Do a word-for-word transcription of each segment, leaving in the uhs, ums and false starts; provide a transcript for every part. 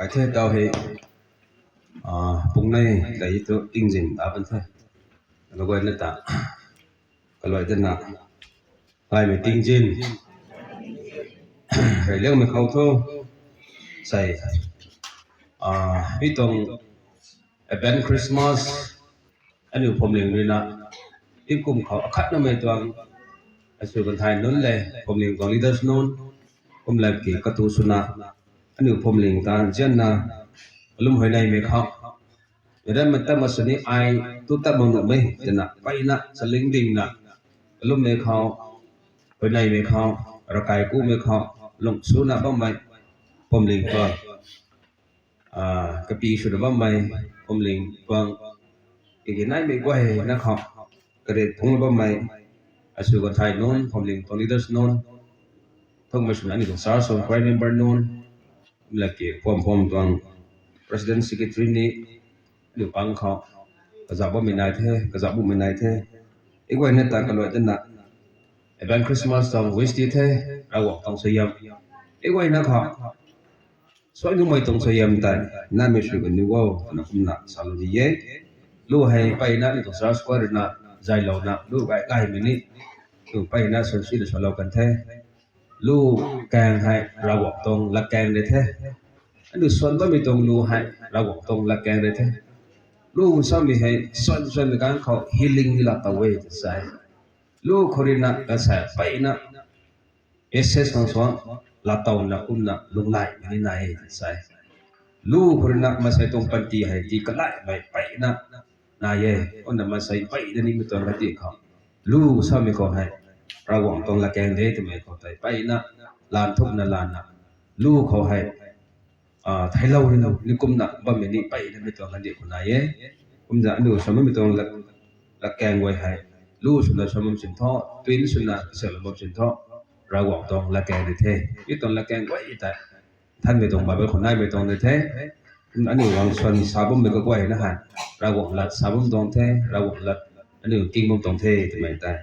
Ai the tau hei, ah, pung nei lei tu tingzin ta ban the. Kaluai na ta, kaluai dana, kaimei tingzin. Hei liangmei khou thu, sei, ah, mi tuang Advent Christmas, aniu phuamling ruina, tingkum khou akhatnamei tuang, asu kan thai nunc le, phuamling tuang leaders nunc, kum lap ki katu swna, aniu phuamling ta nzianna, kalum huayneymei khou, ram mata masani ai tu tat mak nuhmei twna mpeyna chaling dingna, kalummei khou, huayneymei khou, ravkai kumei khou, lung swna bammei, phuamling tuang, ah, kapi swna bammei, phuamling tuang, kikinaimei guayna khou, karit phungc bammei, asu kan thai nunc, phuamling tuang leaders nunc, thukmei swna aniu tuang church tuang choir member nunc, kum lak ki phuam phuam tuang president secretary ni, aniu pang khou, kazauh bammei nai the, kazauh bumei nai the, i guayna ta kaluai dana, Advent Christmas tuang wish ti the, Ravguangc tuang suaihiam, i guayna khou, suai numei tuang suaihiam tei, namei sw kan ni o, twna kumna salou di e. Lu hei mpeyna ni tuang church choir ruina, zaylouna, lu gay gaymei ni, lu mpeyna suan sina salou kan the. Lu kaeng hei Ravguangc tuang latkaeng de the. Aniu suan bammei tuang lu hei Ravguangc tuang latkaeng de the. Lu samei hei suan suanmei kang khou healing ni laa tow e tw sa e. Lu khou ruina kasa mpeyna access khang suang laa towna kumna lunghlaic ni nai e tw sa e. Lu khou ruina masei tuang panty hei ti kalaimei mpeyna nai e. Kumna masei mpeyna nimei tuang kati khou, lu samei khou hei Ravguangc tuang latkaeng de twmei khou tei mpeyna, lan thukna lana, lu khou hei, ah, theilou ni, ni kumna bammei ni mpeyna mei tuang kandih khou nai e. Kumna aniu suan bammei tuang lat, latkaeng guay hei, lu swna suan bam sin thu, twin swna kasialou bam sin thu, Ravguangc tuang latkaeng de the. Mi tuang latkaeng guay tei, nthanmei tuang Bible khou naimei tuang de the. Aniu guang suan sa bammei kaguayna hei, Ravguangc lat sa bam tuang the, Ravguangc lat aniu king bam tuang the twmei tei,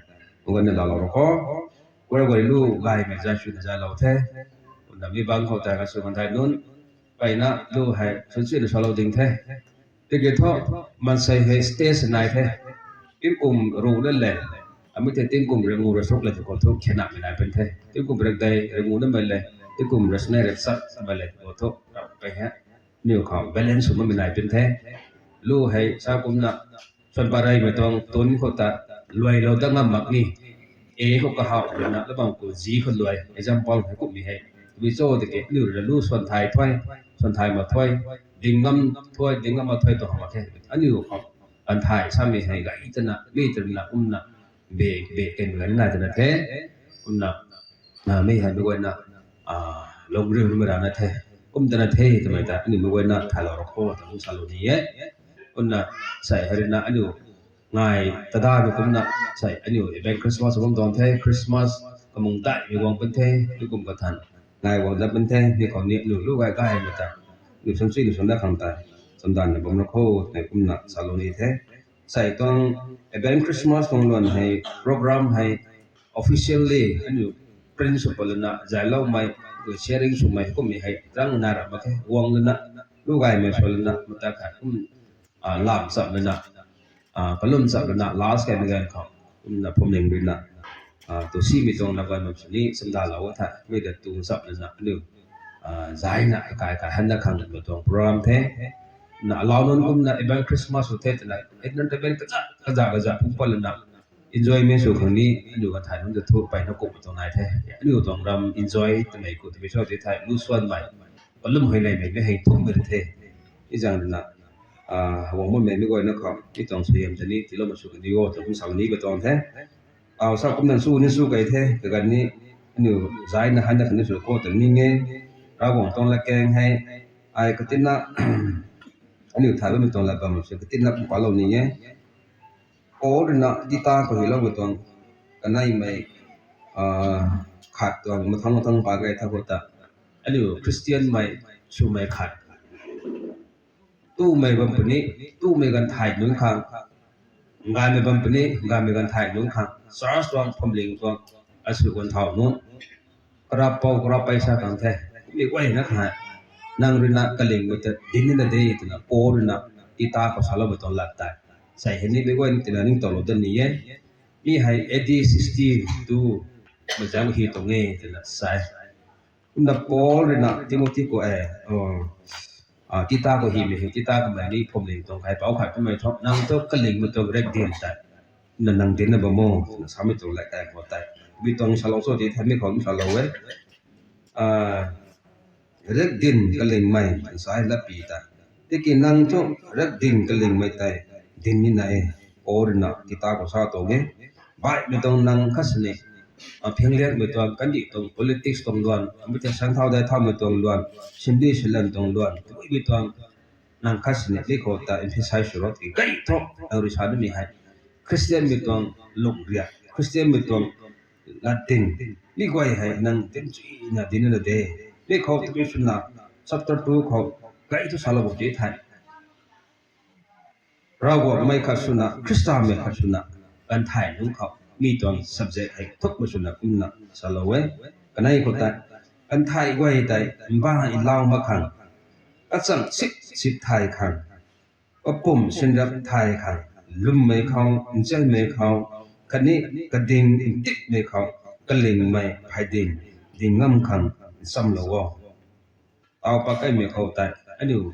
mungana laalou rou kho. Kuay guay lu gaymei zay swna zaylou the. Kumna mi bang khou tei asu kan thai nunc, mpeyna lu hei suan sina salou ding the. Tiki thu, maansei hei stage nai the. Tingkum ruh na le, amei tei tingkum ringu rasuk le tw khou thu khenamei nai pun the. Tingkum rakdei ringu namei le, tingkum rasnei raksat namei le tw khou thu, ram pei he, aniu khou balance sw makmei nai pun the. Lu hei sa kumna, suan pareymei tuang tun khou ta, luailou dat ngam mak ni, e khou kahaw ruina, labang khou zi khou luai, example hei kumhmei hei, mi cho tiki aniu ruina lu suan thay thuy, suan thay mak thuy, ding ngam thuy, ding ngam mak thuy tuang mak khe. Aniu khou, kan thay samei hei gay twna, mi twna kumna, be, be ken gay nai twna the, kumna, ah, mi hei mei guayna, ah, lungriu mei rana the, kum twna the twmei ta aniu mei guayna thaylou rou kho twna kum salou ni e. Kumna, sei hei ruina aniu ngai tadamei kumna, sei aniu Advent Christmas bam tuang the, Christmas kamung daihmei guang pun the, mi kum kathan ngai guang dat pun the, mi khou ni aniu lu gay gaymei ta, aniu suan sina suan dat khang tei, chamdanna bam rou kho twmei kumna salou ni the. Sei tuang Advent Christmas tuang luan hei, program hei, officially aniu print sw pat lana, zayloumei, sharing swmei kummei hei rang na ram mak khe, guang lana, lu gaymei sw lana, mata khat kum, ah, lam chap lana, ah, kalum chap lana, last kaimei ganv khou, kumna phuamling ruina, ah, tu simei tuang na guay mak sini, chamdalou tha, mei ta tu chap lana, aniu, ah, zayna, kai kai hanna khang mei tuang program the. Na allow nunc kumna Advent Christmas sw the twna, entertainment kaza, kaza, kaza phung pat lana, enjoyment sw khang ni, aniu kan thay nunc ta thu, mpeyna kumhmei tuang nai the. Aniu tuang ram enjoy twmei khou twmei cho ti thei, lu suanmei, kalum huayneymei mei hei thukmei ri the. I zaeng ruina, ah, guang bammei mei guayna khou, mi tuang suaihiam ta ni, tiilou mak sw kan ni o, twna kum salou ni ba tuang the. Au sa kumna sw ni sw kei the, kaganv ni, aniu zayna hanna khatni sw kho twna ning e, Ravguangc tuang latkaeng hei, ai katina, aniu thay bammei tuang lat bam sw katina kum palou ni e. Paul ruina Tita khou hyloumei tuang, kaneimei, ah, khat tuang mathang mathang pa gay tha khou ta, aniu Christian mei swmei khat, tumei bam puni, tumei ganv thay nunc khang, gaymei bam puni, gaymei ganv thay nunc khang, church tuang, phuamling tuang, asu ganv thau nunc, karap pou karap pei sa khang the, mi guayna khat, nang ruina kalingmei ta dinc nina de twna Paul ruina Tita khou saloumei tuang lat tei, sei hei ni meic guayna tina ningtowlou dat ni e. Mi hei A D sixty-two mei zauc hi tuang e twna sa e. Kumna Paul ruina Timothy khou e, Tita khou hymei hei, Tita kamei ni phwamling tuang khat pou khat kamei thu, nang thu kalingmei tuang riakdanv tei na nang dincna bam o twna samei tuang lat tei khou tei, mi tuang salou cho ti thanmei khou salou e. Riakdanv kalingmei twna sa e latpi tei. Tiki nang thu riakdanv kalingmei tei dinc nina e, Paul ruina Tita khou sa tuang e. Baihmei tuang nang khat sini, phingliangmei tuang, kandih tuang, politics tuang luan, mei ta sangthau dai thaumei tuang luan, sindi silan tuang luan, tuimei tuang nang khat sini mi khou ta emphasize sw ro tiki gay thu nang rui sa nimei hei Christianmei tuang lungriak, Christianmei tuang latding, mi guay hei nang dinc chuina dinc nina de. Mi khou tiki swna chapter two khou gay thu salou bam ti the. Ravguangc mei khat swna, Khristamei khat swna, kanthai nunc khou mi tuang subject hei thukmei swna kumna salou e. Kanei khou tei, kanthai guay tei mbaanv lau mak khang, kachang sip sip thay khang, kapumc sinrap thay khang, lwmmei khou, nzianmei khou, khatni kading ntipmei khou, kalingmei phay ding, ding ngam khang nchamlou o. Tau pat kaimei khou tei aniu